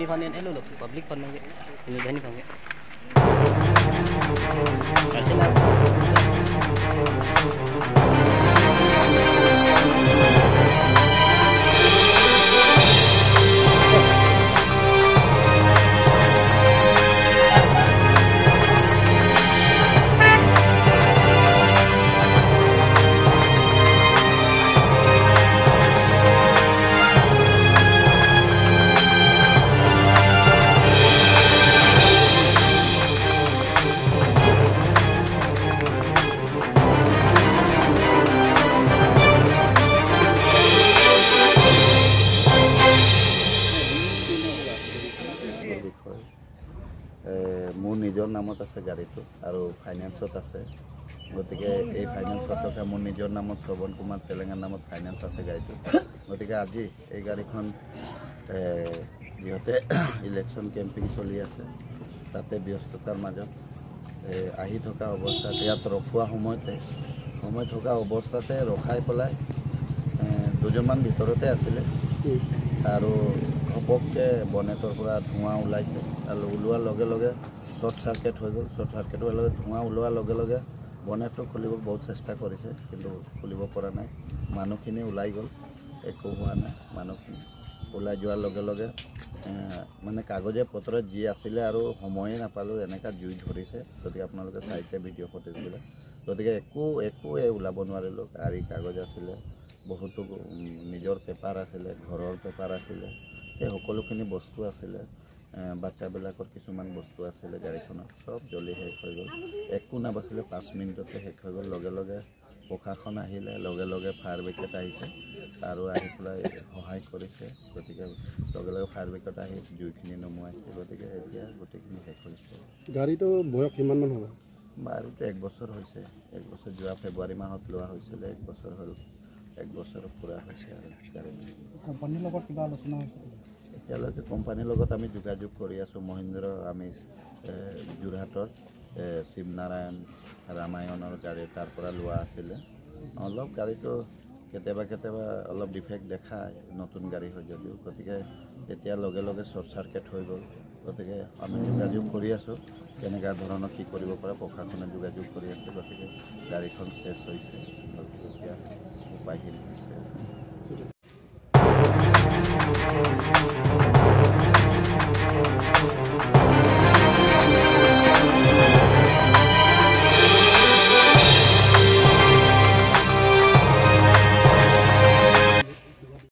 आदमी फाने लो लो पब्लिक फाने धनी फांगे মোৰ নিজৰ নামত আছে গাড়ীটো আৰু ফাইনেন্সত আছে, গতিকে এই ফাইনেন্সত থকা মোৰ নিজৰ নামত শ্ৰৱণ কুমাৰ তেলেংগাৰ নামত ফাইনেন্স আছে গাড়ীটো। গতিকে আজি এই গাড়ীখন যিহেতু ইলেকশ্যন কেম্পিং চলি আছে, তাতে ব্যস্ততাৰ মাজত আহি থকা অৱস্থাত ইয়াত ৰখোৱা সময়তে সময় থকা অৱস্থাতে ৰখাই পেলাই দুজনমান ভিতৰতে আছিলে আৰু ঘপককৈ বনেটৰ পৰা ধোঁৱা ওলাইছে আৰু ওলোৱাৰ লগে লগে শ্বৰ্ট চাৰ্কিট হৈ গ'ল। শ্বৰ্ট চাৰ্কিট হোৱাৰ লগে ধোঁৱা ওলোৱাৰ লগে লগে বনেটটো খুলিব বহুত চেষ্টা কৰিছে, কিন্তু খুলিব পৰা নাই। মানুহখিনি ওলাই গ'ল, একো হোৱা নাই। মানুহখিনি ওলাই যোৱাৰ লগে লগে মানে কাগজে পত্ৰে যি আছিলে আৰু সময়ে নাপালোঁ, এনেকুৱা জুই ধৰিছে। গতিকে আপোনালোকে চাইছে ভিডিঅ' ফুটেজবিলাক। গতিকে একোৱে ওলাব নোৱাৰিলোঁ। গাড়ী কাগজ আছিলে, বহুতো নিজৰ পেপাৰ আছিলে, ঘৰৰ পেপাৰ আছিলে, এই সকলোখিনি বস্তু আছিলে, বাচ্চাবিলাকৰ কিছুমান বস্তু আছিলে গাড়ীখনত, চব জ্বলি শেষ হৈ গ'ল। একো নাবাচিলে, 5 মিনিটতে শেষ হৈ গ'ল। লগে লগে প্ৰশাসন আহিলে, লগে লগে ফায়াৰ ব্ৰিগেড আহিছে আৰু আহি পেলাই সহায় কৰিছে। গতিকে লগে লগে ফায়াৰ ব্ৰিগেড আহি জুইখিনি নুমুৱাইছে। গতিকে এতিয়া গোটেইখিনি শেষ হৈছে। গাড়ীটো বয়স কিমানমান হ'ব? গাড়ীটো 1 বছৰ হৈছে। 1 বছৰ, যোৱা ফেব্ৰুৱাৰী মাহত লোৱা হৈছিলে, 1 বছৰ হ'ল, 1 বছৰ পূৰা হৈছে। আৰু গাড়ী কোম্পানীৰ লগত কিবা আলোচনা হৈছে? এতিয়ালৈকে কোম্পানীৰ লগত আমি যোগাযোগ কৰি আছোঁ। মহিন্দ্ৰ আমি যোৰহাটৰ শিৱনাৰায়ণ ৰামায়ণৰ গাড়ী তাৰ পৰা লোৱা আছিলে। অলপ গাড়ীটো কেতিয়াবা কেতিয়াবা অলপ ডিফেক্ট দেখায়, নতুন গাড়ী হয় যদিও। গতিকে এতিয়া লগে লগে শ্বৰ্ট চাৰ্কিট হৈ গ'ল। গতিকে আমি যোগাযোগ কৰি আছোঁ, কেনেকুৱা ধৰণৰ কি কৰিব পাৰে প্ৰশাসনে যোগাযোগ কৰি আছে। গতিকে গাড়ীখন চেছ হৈছে, গতিকে এতিয়া উপায়হীন হৈছে।